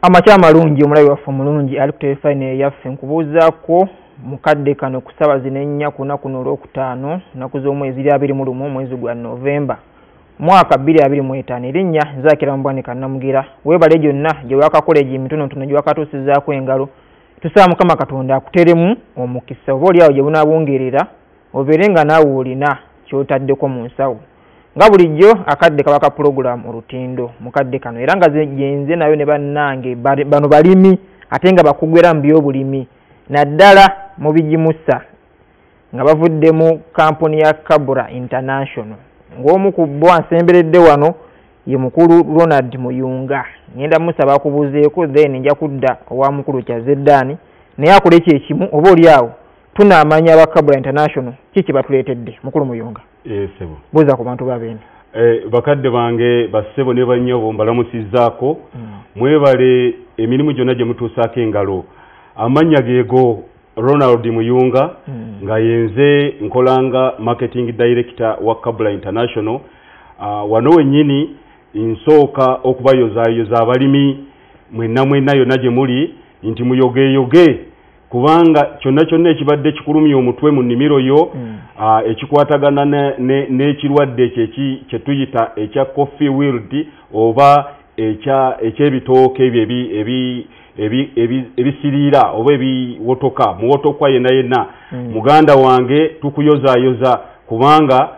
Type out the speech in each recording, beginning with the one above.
Amakya amalungi, omulabi waffe omulungi ali ku terefayina eyaffe, nkubuuzaako mukadde kano ku ssaawa zino 4 ku lunaku luno olwokutaano, nnaku z'omwezi 21 omwezi gwa Novemba mwaka 2025. Erinnya Nzaakira Mubwanika Namugira. Weebale gyonna gye wakakola egyo emitonotono gye wakatuusizaako engalo. Tusaba Mukama Katonda akuteremu omukisa, oba oliawo gye bunaabwongerera obeere nga naawe olina ky'otaddeko mu nsawo. Nga bulijjo akadde kaba ka pulogulaamu Olutindo mukadde kano, era nga gyenze nayo ne bannange bano balimi ate nga bakugwera mu byobulimi naddala mu bigimusa, nga bavudde mu kampuni ya Kabra International. Ng'omu ku bo ansemberedde wano ye mukulu Ronald Muyunga. Ngenda musaba akubuuzeeko, then nja kudda owa mukulu Kyazeddaani naye akole kyekimu, oba oli awo tunaamanya aba Kabra International ki kye batuleetedde. Mukulu Muyunga, Sebo, buuza ku bantu babeene. Bakadde bange, bassebo ne bannyabo, mbalamusizzaako. Mwebale emirimu gyonna gye mutuusaako engalo. Amannya geego Ronald Muyunga, nga yenze nkolanga marketing director wa Kabra International. Wano wennyini nsooka okubayozaayoza abalimi mwenna mwenna yonna gye muli nti muyogeeyoge, kubanga kyonna kyonna ekibadde kikulumya omutwe mu nnimiro yo, ekikwatagana n'ekirwadde ekyo kye tuyita ekya coffee wilt oba eky'ebitooke ebyo ebisiriira oba ebiwotoka, muwotokwa yenna yenna, muganda wange tukuyozaayoza, kubanga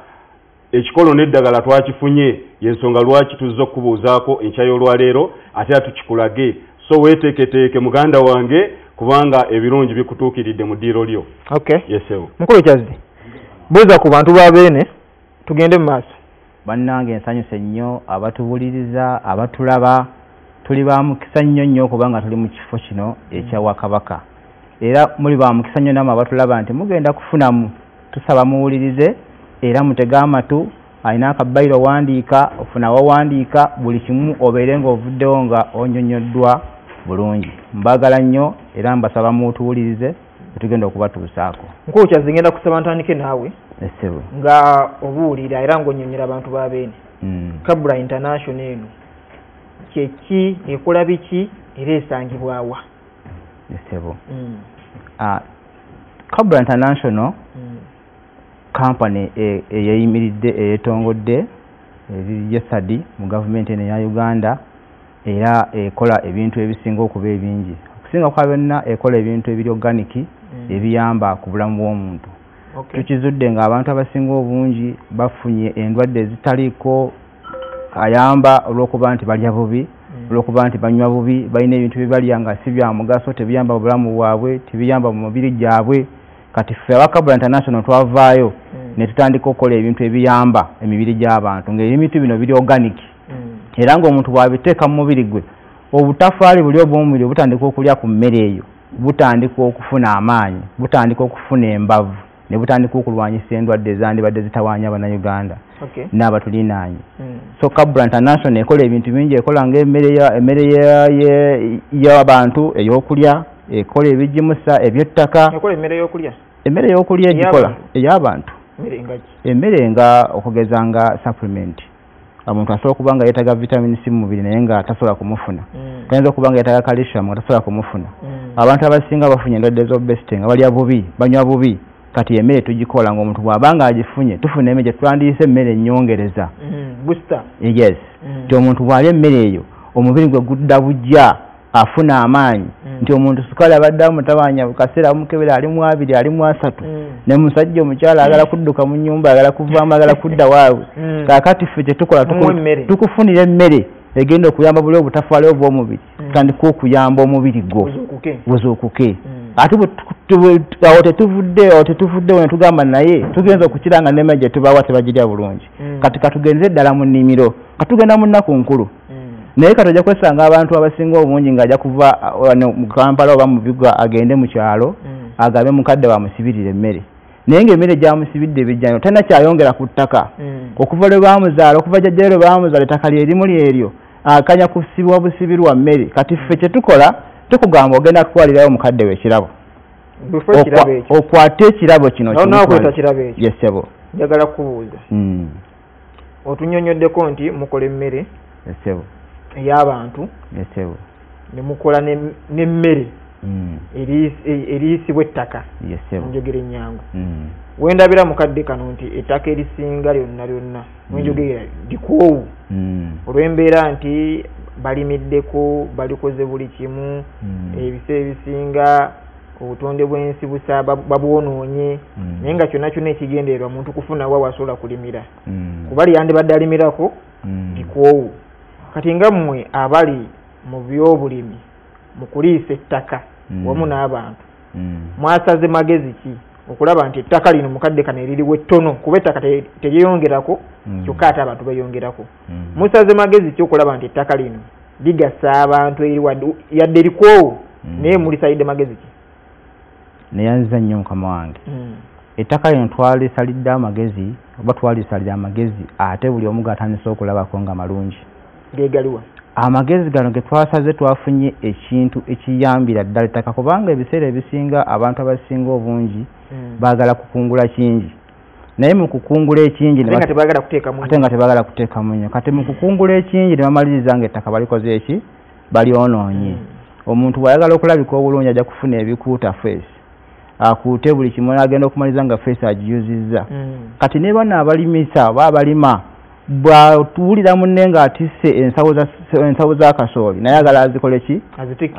ekikolo n'eddagala twakifunye. Yensonga lwaki tuzze okukubuuzaako enkya y'olwaleero ate era tukikulage. So weeteeketeeke muganda wange, kubanga ebirungi bikutuukiridde mu ddiiro lyo. Okay. Yesewo. Mukulu Kyazzi, buuza ku bantu ba Beene, tugende mu maaso. Bannange, nsanyuse nnyo abatuwuliriza, abatulaba. Tuli ba mukisa nnyo nnyo kubanga tuli mu kifo kino ekya Wakabaka, era muli ba mukisa nnyo nammwe abatulaba nti mugenda kufunamu. Tusaba muwulirize era mutege amatu, alina akabayiro wandiika, ofuna wawandiika buli kimu, obeere ng'ovuddewo nga onyonyoddwa bulungi. Mbagala nnyo era mbasaba mutuwulirize tugenda okubatuusaako. Mukulu Kyazzi, ngenda kusaba ntandike naawe. Essebo. Nga obuulira era ng'onyonyola abantu ba Beene, Kabra International eno kyeki, ekola biki era esangibwawa? Essebo. Kabra International company eyeyimiridde, eyetongodde, eri mu gavumenti eno eya Uganda, era ekola ebintu ebisinga okuba ebingi. Okusinga kwa byonna, ekola ebintu ebiri organic, ebiyamba ku bulamu bw'omuntu. Tukizudde ng'abantu abasinga obungi bafunye endwadde ezitaliiko ayamba olw'okuba nti balya bubi, olw'okuba nti banywa bubi, balina ebintu bye balya nga si bya mugaso, tebiyamba mu bulamu bwabwe, tebiyamba mu mubiri gyabwe. Kati ffe aba Kabra International twavaayo ne tutandika okukola ebintu ebiyamba emibiri gy'abantu, ng'ebintu bino biri organic, era ng'omuntu bw'abiteeka mu mubiri gwe, obutafaali buli obw'omubiri butandika okulya ku mmere eyo, butandika okufuna amaanyi, butandika okufuna embavu, ne butandika okulwanyisa endwadde ezandibadde zitawaanya Bannayuganda n'abatulinaanye. So Kabra International ekola ebintu bingi. Ekola ng'emmere emmere y'abantu ey'okulya, ekola ebigimusa ebyettaka. Ekola emmere y'okulya? Emmere y'okulya egikola ey'abantu. Emmere nga ki? Emmere nga okugeza nga supplement. Omuntu asobola okuba nga yeetaaga vitamin C mu mubiri naye nga tasobola kumufuna. Ayinza okuba nga yeetaaga calcium nga tasobola kumufuna. Abantu abasinga bafunye endwadde z'obesity nga balya bubi, banywa bubi. Kati emmere tugikola ng'omuntu bw'aba nga agifunye, tufuna emmere gye twandiyise emmere ennyongereza. Booster. Yes. Nti omuntu bw'alya emmere eyo, omubiri gwe gudda bujja, afuna amaanyi. Nti omuntu sukaali abadde amutawaanya, kaseera amukebera ali mu 2, ali mu 3, ne musajja omukyala agala kudduka mu nnyumba, agala kuvaamu, agala kudda waabwe. Kaakati ffe kye tukola, Mumuwe emmere. tukufunira emmere egenda okuyamba buli obutafaali obw'omubiri, tutandika okuyamba omubiri gwo Buzuukuke. Buzuukuke. Ate awo tetuvudde, awo tetuvuddewo ne tugamba naye tugenza okukira nga n'emmere gye tubawa tebagirya bulungi. Kati katugenze ddala mu nnimiro, katugenda mu nnaku nkulu. Naye kati ojja kwesanga abantu abasinga obungi ng'ajja kuva wano mu Kampala oba mu bibuga agende mu kyalo, agabe mukadde wamusibirira emmere, naye ng'emmere gy'amusibidde ebijjanyo talina kyayongera ku ttaka. Okuva lwe baamuzaala, okuva jjajja lwe baamuzaala, ettaka lye limu lyeryo, akanya kusibwa busibirwa mmere. Kati ffe kye tukola, tukugamba ogenda kutwalirayo mukadde we ekirabo. Before ekirabo ekyo. Okwate ekirabo kino. Nawo kimutwale. nakweta kirabo ekyo. Yes, ssebo. Njagala kukubuuza. Otunnyonnyoddeko nti mukola emmere Yes, ssebo. ey'abantu. Yes, ssebo. Ne mukola n'emmere eriisibwa ettaka, njogera ennyangu. Wendabira mukadde kano nti ettaka erisinga lyonna lyonna mwenjogera dikoowu olw'embeera nti balimiddeko, balikoze buli kimu, ebiseera ebisinga obutonde bw'ensi busa babwonoonye, naye nga kyonna kyonna ekigendererwa muntu kufuna wa wasobola kulimira, kuba lyandibadde alimirako dikoowu. Kati nga mmwe abali mu byobulimi mu kuliisa ettaka wamu n'abantu, mwasaze magezi ki okulaba nti ettaka lino mukadde kano eririwo ettono, kuba ettaka teryeyongerako kyokka ate abantu beeyongerako, musaze magezi ki okulaba nti ettaka lino ligasa abantu eri yadde erikoowu, naye mulisalidde magezi ki? Neyanziza nnyo mukama wange. Ettaka lino twalisalidde amagezi, oba twalisalira amagezi ate buli omu gatandise okulabako nga malungi. Gegaliwa amagezi gano ge twasaze, twafunye ekintu ekiyambira ddala ettaka, kubanga ebiseera ebisinga abantu abasinga obungi baagala kukungula kingi, naye mu kukungula ekingi ate nga tebaagala kuteekamu nnyo. Kati mu kukungula ekingi ne bamaliriza nga ettaka balikoze eki, balyonoonye. Omuntu bw'ayagala okulabika obulungi ajja kufuna ebikuuta feesi, akuute buli kimu, n'agenda okumaliriza nga feesi agiyuzizza. Kati ne bano abalimisa oba abalima bw'atuwulira munne ng'atisse ensawo za kasooli, naye agala azikole ki?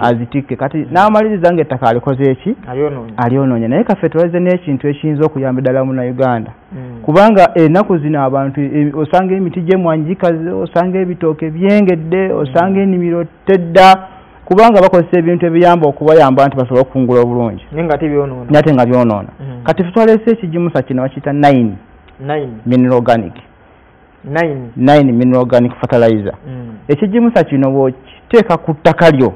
Azitikke. Kati n'amaliriza ng'ettaka alikoze eki? Alyonoonye. Naye kaffe twazze n'ekintu ekiyinza okuyamba ddala Munnayuganda, kubanga ennaku zino abantu osanga emiti gy'emmwanyi gikaze, osanga ebitooke byengedde, osanga ennimiro tedda, kubanga bakozesa ebintu ebiyamba okubayamba nti basobole okukungula obulungi, naye ate nga byonoona. Kati ffe twaleese ekigimusa kino bakiyita 9 mineral organic. 9 mineral organic fertilizer. Ekigimusa kino bw'okiteeka ku ttaka lyo,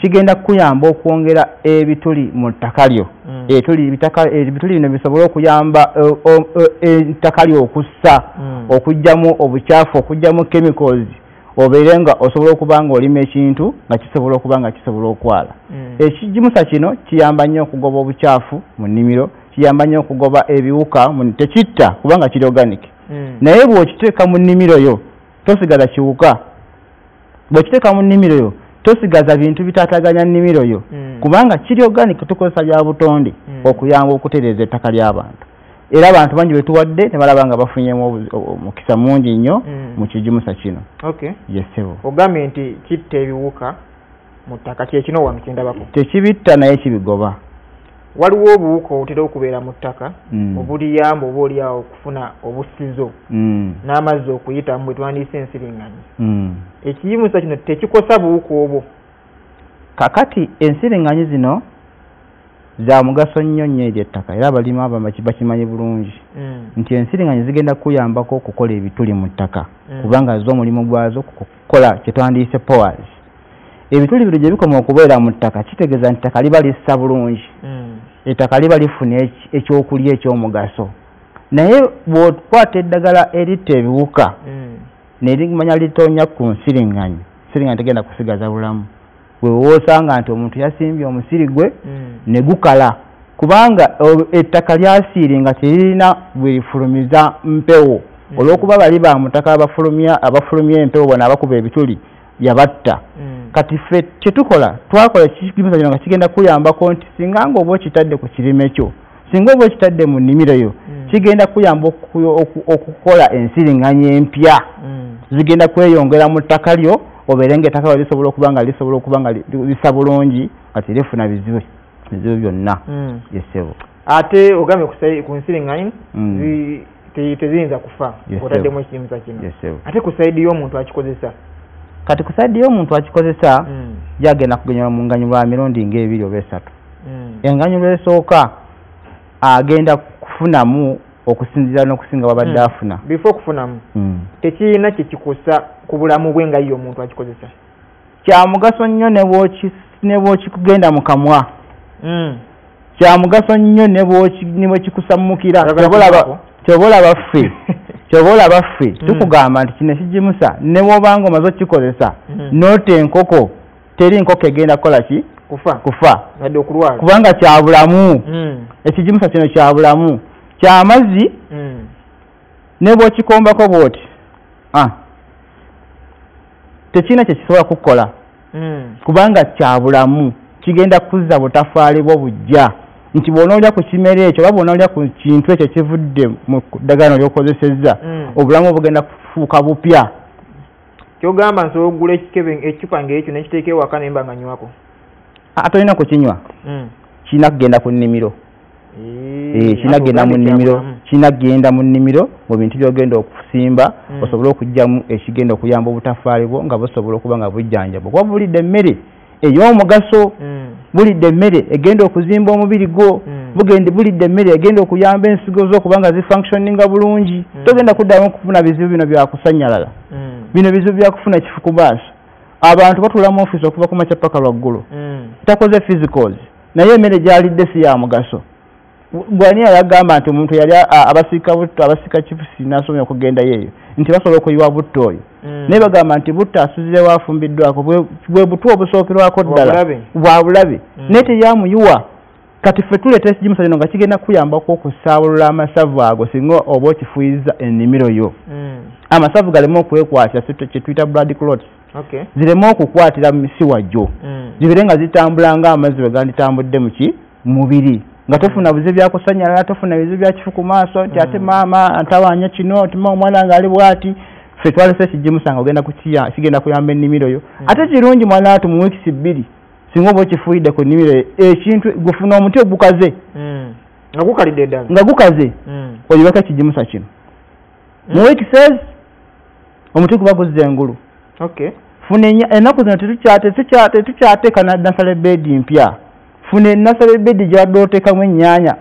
kigenda kukuyamba okwongera ebituli mu ttaka lyo. Ebituli bino bisobole okuyamba ettaka lyo okussa, okuggyamu obukyafu, okuggyamu chemicals, obeere nga osobola okuba nga olima ekintu nga kisobola okuba nga kisobola okwala. Ekigimusa kino kiyamba nnyo okugoba obukyafu mu nnimiro, kiyamba nnyo okugoba ebiwuka, tekitta kubanga kiri organic. Naye bw'okiteeka mu nnimiro yo tosigaza kiwuka, bw'okiteeka mu nnimiro yo tosigaza bintu bitaataganya nnimiro yo, kubanga kiri organic, tukozesa bya butonde okuyamba okutereeza ettaka ly'abantu. Era abantu bangi betuwadde ne balaba nga bafunyemu omukisa mungi nnyo mu kigimusa kino. Yes ssebo. Ogambye nti kitta ebiwuka mu ttaka, kye kino wano kyendabako. Tekibitta naye kibigoba. Waliwo obuwuka obutera okubeera mu ttaka obuliyamba oba oliawo okufuna obusizo n'amazzi okuyitamu bwe twandiise ensiringanyi. Ekiyimusa kino tekikosa buwuka obwo? Kakati ensiringanyi zino za mugaso nnyo nnyo eri ettaka, era abalimi abo bakimanyi bulungi nti ensiringanyi zigenda kuyambako okukola ebituli mu ttaka, kubanga zo omulimu gwazo kukola kye twandiise pores. Ebituli bino gye bikoma okubeera mu ttaka kitegeeza nti ettaka liba lissa bulungi, ettaka liba lifuna ekyokulya ekyomugaso. Naye bw'okwata eddagala eritta ebiwuka ne limanya litonya ku nsiringanyi, nsiringanyi tegenda kusigaza bulamu. Wewoosanga nti omuntu yasimbye omusiri gwe ne gukala, kubanga ettaka lyasiiri nga teririna bwerifulumiza mpewo, olw'okuba bali ba mu ttaka abafulumya empewo bano abakuba ebituli yabatta. Kati ffe kyetukola, twakola ekigimusa kino nga kigenda kuyambako nti singa nga oba okitadde ku kirime kyo, singa oba okitadde mu nnimiro yo, kigenda kuyamba okukola ensiringanyi empya zigenda kweyongera mu ttaka lyo, obeere nga ettaka lisobola okuba nga lisobola okuba nga lisa bulungi nga terifuna bizibu byonna. Yes ssebo. Ate ogambye ku nsiringanyi teziyinza kufa otaddemu ekigimusa kino, ate ku sayidi y'omuntu akikozesa? Kati ku sayidi y'omuntu akikozesa yagenda kuganyulwa mu nganyulwa mirundi ng'ebiri oba esatu. Enganyulwa esooka agenda kufunamu okusinziira n'okusinga wabadde afuna. Before okufunamu, tekirina kye kikosa ku bulamu bwe nga ye omuntu akikozesa? Kya mugaso nnyo ne bw'okikugenda mu kamwa. Kya mugaso nnyo ne bw'okikusammukira. Ky'oba olaba ffe tukugamba nti kino ekigimusa ne bw'obanga omaze okukikozesa n'ota enkoko, teri nkoko egenda kukola ki? Kufa. Kubanga kya bulamu. Ekigimusa kino kya bulamu, kyamazzi ne bw'okikombako bw'oti tekirina kye kisobola kukukola. Kubanga kya bulamu, kigenda kuzza butafaali bwo bujja. Nti bw'onoolya ku kimera ekyo oba bw'onoolya ku kintu ekyo kivudde mu ddagala ly'okozesezza, obulamu bugenda kufuuka bupya. Kyogamba nsobola okugula ekikebe eccupa ng'ekyo ne nkiteeka ewaka ne mba nga nywako? Tolina kukinywa. Kirina kugenda ku nnimiro. Kirina kugenda mu nnimiro, kirina kugenda mu nnimiro mu bintu by'ogenda okusimba, osobole okuggyamu ekigenda okuyamba obutafaali bwo nga busobola okuba nga bujjanjabwa. Kuba bulidde emmere ey'omugaso, bulidde emmere egenda okuzimba omubiri gwo, bulidde emmere egenda okuyamba ensigo zo okuba nga zifunctioninga bulungi. Togenda kuddamu okufuna bizibu bino byakusannyalala, bino bizibu byakufuna kifu ku maaso. Abantu batuula mu ofiisi okuva ku makya paka lwaggulo, takoze physicals, naye emmere gy'alidde si ya mugaso. Bwani yagamba nti omuntu yali abasiika butto, abasiika chipusi n'asomye okugendayo eyo, nti basobola okuyiwa butto oyo. Naye bagamba nti butto asuzirewo afumbiddwako, bwe butwa obusookerwako ddala bwa bulabe, naye teyamuyiwa. Kati ffe tuleeta ekigimusa kino nga kigenda kuyambako okusaabulula amasavu ago singa oba okifuyiza ennimiro yo. Amasavu galeme okwekwatira, kye tuyita blood clots, zireme okukwatira mu misiwa gyo, zibeere nga zitambula ng'amazzi bwe ganditambudde mu ki mubiri, nga tofuna bizibu byakusanyalala, tofuna bizibu bya kifu ku maaso, nti ate maama antawaanya kino, nti omwana ng'ali bw'ati. Ffe twalese ekigimusa nga ogenda kigenda kuyamba ennimiro yo. Ate kirungi mwana watu mu wiikisi 2 singa oba okifuuyidde ku nnimiro yo, ekintu gufuna omuti ogukaze, nga gukalidde ddala, nga gukaze, oyiweko ekigimusa kino mu wiikisi omuti guba guzza engulu. Funa ennaku zino tetukyateeka nasale bedi mpya. Funa enasale bedi gy'obadde oteekamu ennyaanya,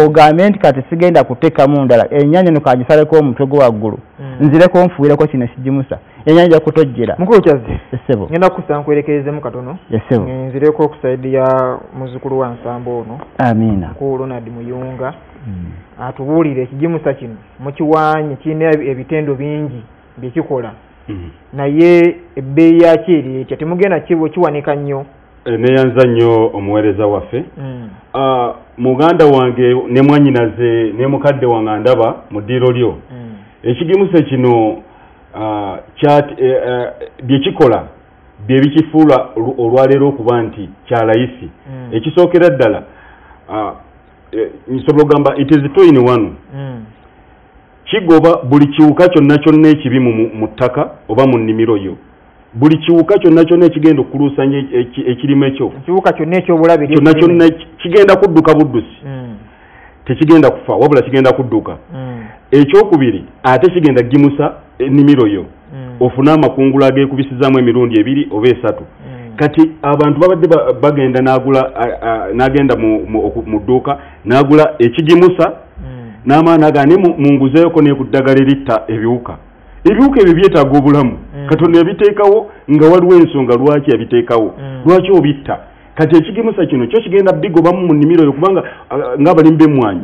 ogambe nti kati sigenda kuteekamu ndala, ennyaanya eno kangisaleko omutwe gwo waggulu, nzireko nfuuyireko kino ekigimusa, ennyaanya ejja kutojjera. Mukulu Kyazze, Essebo. Ngenda kukusaba nkwerekerezemu katono. Essebo. Nzireko ku sayidi ya muzzukulu wa Nsambo ono. Amiina. Mukulu Ronald Muyunga. Atubuulire ekigimusa kino mukiwaanye, kirina ebitendo bingi bye kikola. Naye ebbeeyi yakyo eri etya? Temugenda kiwanika nnyo. Neyanza nnyo omuweereza waffe. Muganda wange ne mwannyinaze ne mukadde wange ndaba mu ddiiro lyo. Ekigimusa kino bye kikola bye bikifuula olwaleero okuba nti kya layisi. Ekisookera ddala, nsobola okugamba it is 2 in 1. Kigoba buli kiwuka kyonna kyonna ekibi mu ttaka oba mu nnimiro yo. Buli kiwuka kyonna kyonna ekigenda okuluusanya ekirime kyo, ekiwuka kyonna eky'obulabe kyonna kyonna kigenda kudduka buddusi. Tekigenda kufa, wabula kigenda kudduka. Ekyokubiri, ate kigenda gimusa ennimiro yo, ofune amakungula ageekubisizaamu emirundi 2 oba 3. Kati abantu babadde bagenda n'agula n'agenda mu dduuka n'agula ekigimusa, n'amaani agane munguzeeko ne ku ddagala eritta ebiwuka. Ebiwuka ebyo byetaaga obulamu. Katonda yabiteekawo nga waliwo ensonga lwaki yabiteekawo, lwaki obitta. Kati ekigimusa kino kyo kigenda bigobamu mu nnimiro yo, kubanga ng'abalimi b'emmwanyi,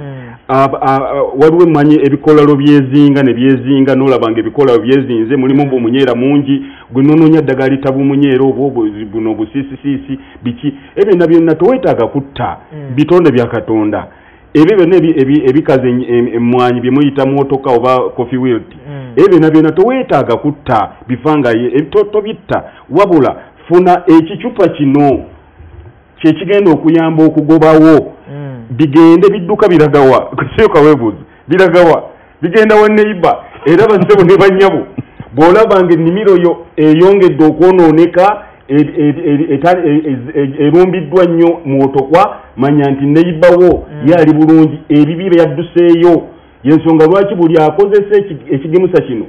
waliwo emmwanyi ebikolalo byezinga ne byezinga, n'olaba nga ebikolalo byezinze, mulimu omunyeera mungi, gwe n'onoonya ddagala litta bumunyeera obwo buno obusiisisiisi biki, ebyo byonna byonna toweetaaga kutta bitonde bya Katonda. Ebyo byonna ebikaze emmwanyi bye muyita mwotoka oba coffee wilt, ebyo byonna byonna toweetaaga kutta bifa nga tobitta, wabula funa ekicupa kino kyekigenda okuyamba okugobawo. Bigende bidduka biragawa, kusooka weebuuze biragawa, bigenda wa neighbor. Era bassebo ne bannyabo, bw'olaba nga ennimiro yo eyongedde okwonooneka, erumbiddwa nnyo mwotokwa, manya nti neighbor wo ye ali bulungi, ebibi byadduseeyo. Yensonga lwaki buli akozesa ekigimusa kino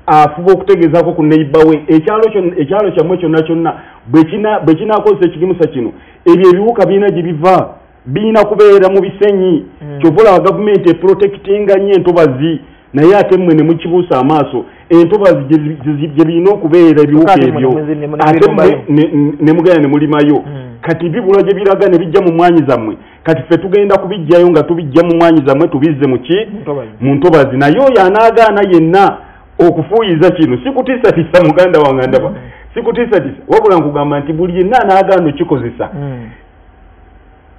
afuba okutegeezaako ku neighbor we. Ekyalo kyammwe kyonna kyonna bwe kinaakozesa ekigimusa kino, ebyo ebiwuka birina gye biva, birina kubeera mu bisenyi. Kyova olaba gavumenti eprotectinga nnyo entobazi, naye ate mmwe ne mukibuusa amaaso. Entobazi gye birina okubeera ebiwuka ebyo, ate mmwe ne mugenda ne mulimayo. Kati bibula gye biraga ne bijja mu mmwanyi zammwe. Kati ffe tugenda kubijjayo nga tubijja mu mmwanyi zammwe, tubizze mu ki? Mu ntobazi. Naye oyo anaagaana yenna okufuuyiza kino, sikutiisatiisa muganda wange ndaba, sikutiisatiisa, wabula nkugamba nti buli yenna anaagaana okikozesa,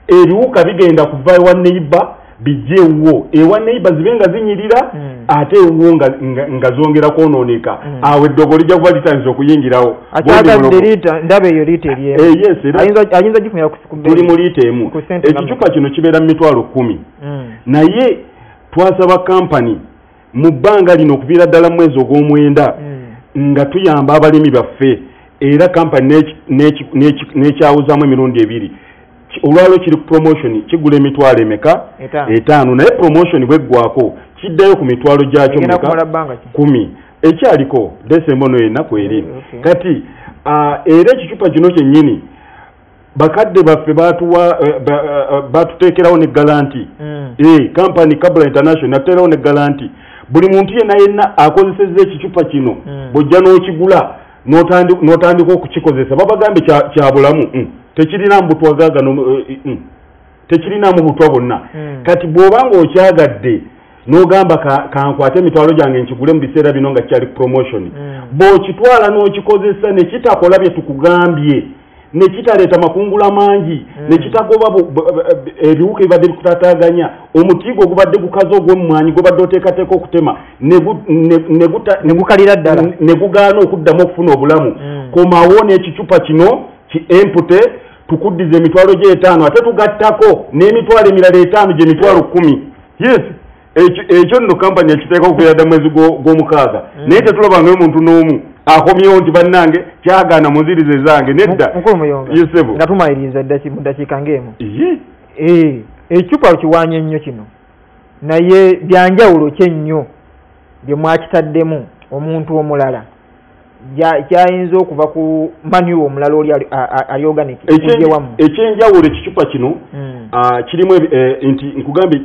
ebiwuka bigenda kuva wa neighbor Bijje ewuwo, ewa neighbor zibe nga zinyirira, ate ewuwo nga zongera kwonooneka. Awo eddogo lijja kuba litandise okuyingirawo. Akyagadde liita, ndaba eyo liita eri emu. Yes, era Ayinza gifunira ku tuli mu liita emu. Ku ssente nga Ekicupa kino kibeera mu 100,000. Naye twasaba kampani mu bbanga lino okuviira ddala mu mwezi ogw'omwenda nga tuyamba abalimi baffe, era kampani n'ekyawuzaamu emirundi ebiri. Olwaliro kiri ku promotion, kigula emitwalo emeka? 5. 5. Naye promotion bw'eggwako kiddayo ku mitwalo gyakyo Egenda meka? kumala bbanga ki? 10. Ekyaliko Desemba ono ennaku eri. Okay. Kati era ekicupa kino kyennyini bakadde baffe batuteekerawo ne guarantee. Kampani Kabula International natuteerawo ne guarantee. Buli muntu yenna yenna akozesezza ekicupa kino, bw'ojja n'okigula n'otandika okukikozesa, babagambe kya bulamu. Tekirina butwa gaagano, tekirinamu butwa bwonna. Kati bw'oba ng'okyagadde n'ogamba kankwate emitwalo gyange nkigule mu biseera bino nga kyali promotion, bw'okitwala n'okikozesa ne kitakola bye tukugambye, ne kitaleeta makungula mangi, ne kitagoba ebiwuka ebibadde bikutaataaganya, omuti gwo gubadde gukaze ogw'emmwanyi gubadde oteekateeka okutema, Ne gukalira ddala. ne gugaana okuddamu okufuna obulamu, komawo n'ekicupa kino ki empute, tukuddiza emitwalo gy'etaano, ate tugattako n'emitwalo emirala 5 gy'emitwalo 10. Yes, ekyo nno kampani ekiteeka okuviira dda mwezi gw'omukaaga. Naye tetulabangayo muntu n'omu akomyewo nti bannange kyagaana munzirize zange, nedda. Mukulu Muyonga, Yes, sebo. nga tumaliriza mu ddakiika ng'emu. Ye. Ekicupa kiwanye nnyo kino, naye byanjawulo ki ennyo bye mwakitaddemu omuntu omulala kyayinza okuva ku manure omulala oli ali organic okujja wammwe? Ekyenjawulo ekicupa kino, kirimu nti nkugambye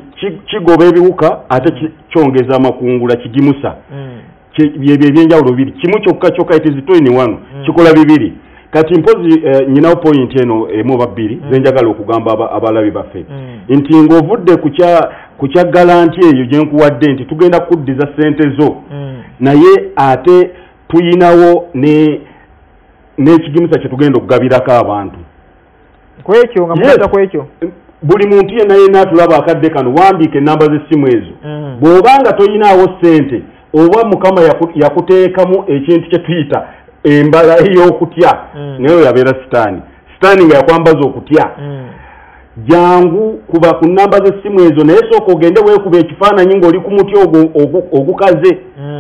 kigoba ebiwuka ate kyongeza amakungula, kigimusa. Byebyo ebyenjawulo bibiri, kimu kyokka kyokka, it is two in one. Kikola bibiri. Kati mpozi nyinawo point eno emu oba bbiri zenjagala okugamba abalabi baffe, nti ng'ovudde ku kya guarantee eyo gye nkuwadde nti tugenda kuddiza ssente zo, naye ate tuyinawo n'ekigimusa kye tugenda okugabirako abantu. Kwekyo nga Yes. mugatta kwekyo. Buli muntu yenna yenna atulaba akadde kano, wandiika ennamba z'essimu ezo. Bw'obanga toyinaawo ssente, oba Mukama yakuteekamu ekintu kye tuyita embala ey'okutya, naye oyo abeera sitaani, sitaani nga yakwambaza okutya, jangu kuba ku nnamba z'essimu ezo, naye sooka ogende weekuba ekifaananyi ng'oli ku muti ogwo ogukaze.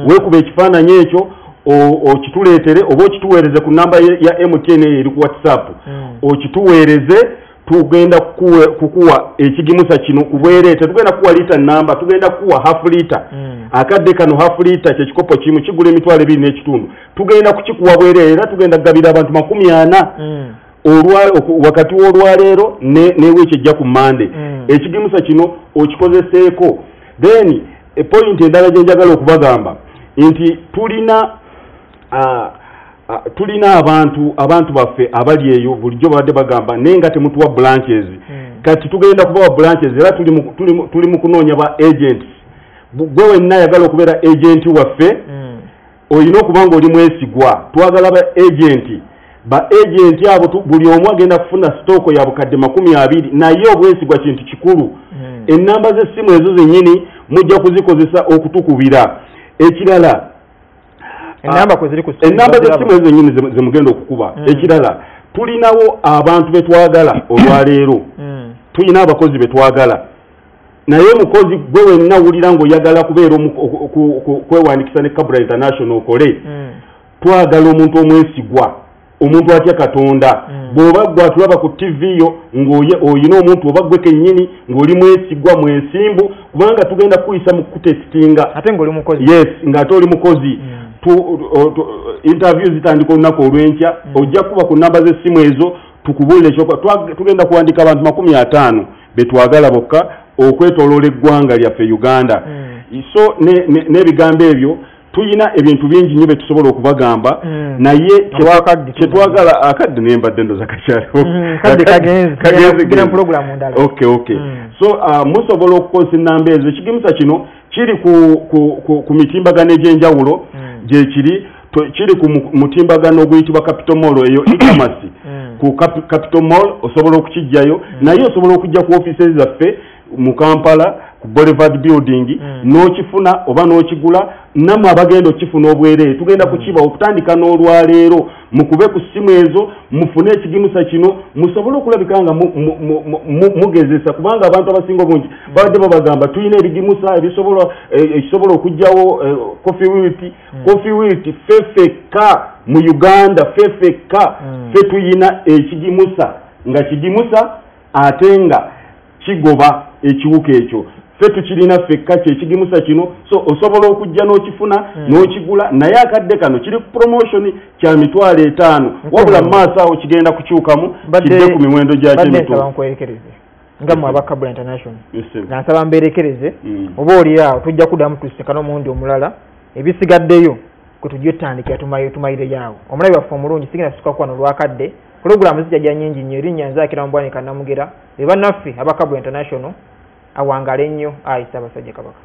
Weekuba ekifaananyi ekyo okituleetere oba okituweereze ku nnamba ya MTN eyo eri ku WhatsApp. Okituweereze, tugenda kukuwa ekigimusa kino ku bwereere. Tetugenda kukuwa liita namba, tugenda kukuwa half lita. Akadde kano half lita kyekikopo kimu kigula 2,500. Tugenda kukikuwa bwereere, era tugenda kugabira abantu 40 wakati w'olwaleero ne wiiki ejja ku Mande. Ekigimusa kino okikozeseeko. Then point endala gye njagala okubagamba nti tulina abantu baffe abali eyo bulijjo babadde bagamba naye nga temutuwa branches. Kati tugenda kubawa branches, era tuli mu kunoonya ba agents. Gwe wenna ayagala okubeera agent waffe, olina okuba ng'oli mwesigwa. Twagala ba agent, ba agent abo buli omu agenda kufuna sitooko ya bukadde 20, naye obwesigwa kintu kikulu. Ennamba z'essimu ezo zennyini mujja kuzikozesa okutukubira. Ekirala, Ennamba kwe ziri ku ssimu ennamba baziraba. z'essimu ezo zennyini ze mugenda okukuba. Ekirala, tulinawo abantu betwagala olwaleero. Tulina abakozi betwagala, naye omukozi gwe wenna wulira ng'oyagala kubeera kwewandikisa ne Kabula International okole, twagala omuntu omwesigwa, omuntu atya Katonda. Bw'oba gwe atulaba ku TV yo ng'oyina omuntu oba gwe kennyini ng'oli mwesigwa, mwesimbu, kubanga tugenda kuyisa mu kutesitinga. Ate ng'oli mukozi. Yes, ng'ate oli mukozi. Interview zitandika olunaku olw'enkya. Ojja kuba ku namba z'essimu ezo tukubuulire ekyokukola. Tugenda kuwandika abantu 50 betwagala bokka okwetooloola eggwanga lyaffe Uganda. So n'ebigambo ebyo, tuyina ebintu bingi nnyo bye tusobola okubagamba, naye Olw'akadde kyetwagala akadde naye mbadde ndoza kakyaliwo. Kadde kagenze. Kagenze, Tugenda genze. mu pulogulaamu ndala. Okay. So musobola okukozesa ennamba ezo. Ekigimusa kino kiri ku mitimbagano egy'enjawulo. Gyekiri kiri ku mutimbagano oguyitibwa Capital Mall, eyo e-commerce. Ku Capital Mall osobola okukijjayo, naye osobola okujja ku offices zaffe mu Kampala. ku Boulevard Building, n'okifuna oba n'okigula. Nammwe abagenda okifuna obwereere, tugenda kukiba okutandika n'olwaleero. Mukube ku ssimu ezo mufune ekigimusa kino, musobole okulabika nga mugezesa, kubanga abantu abasinga obungi babadde babagamba tulina ebigimusa ekisobola okuggyawo coffee wilt. Coffee wilt ffe ffekka mu Uganda, ffe ffekka ffe tuyina ekigimusa nga kigimusa ate nga kigoba ekiwuka ekyo. Ffe tukirina ffekka kyekigimusa kino. So osobola okujja n'okifuna n'okigula, naye akadde kano kiri ku promotion kya 50,000, wabula mu maaso awo kigenda kukyukamu kidde ku miwendo gyakyo Badde emituufu. nsaba nkwerekereze nga mmwe aba Kabula International, Yes, sir. nga nsaba mberekereze, oba oli awo tujja kuddamu tusinkane omulundi omulala, ebisigaddeyo kwe tujja otutandikira tumayireyo awo. Omulabi waffe omulungi, sigenda kusukka wano olwakadde, pulogulaamu zijja nnyingi nnyo. Erinnya nzaakira mu Bwanika Namugera, be bannaffe aba Kabula International. Awangale nnyo ayi Ssaabasajja Kabaka.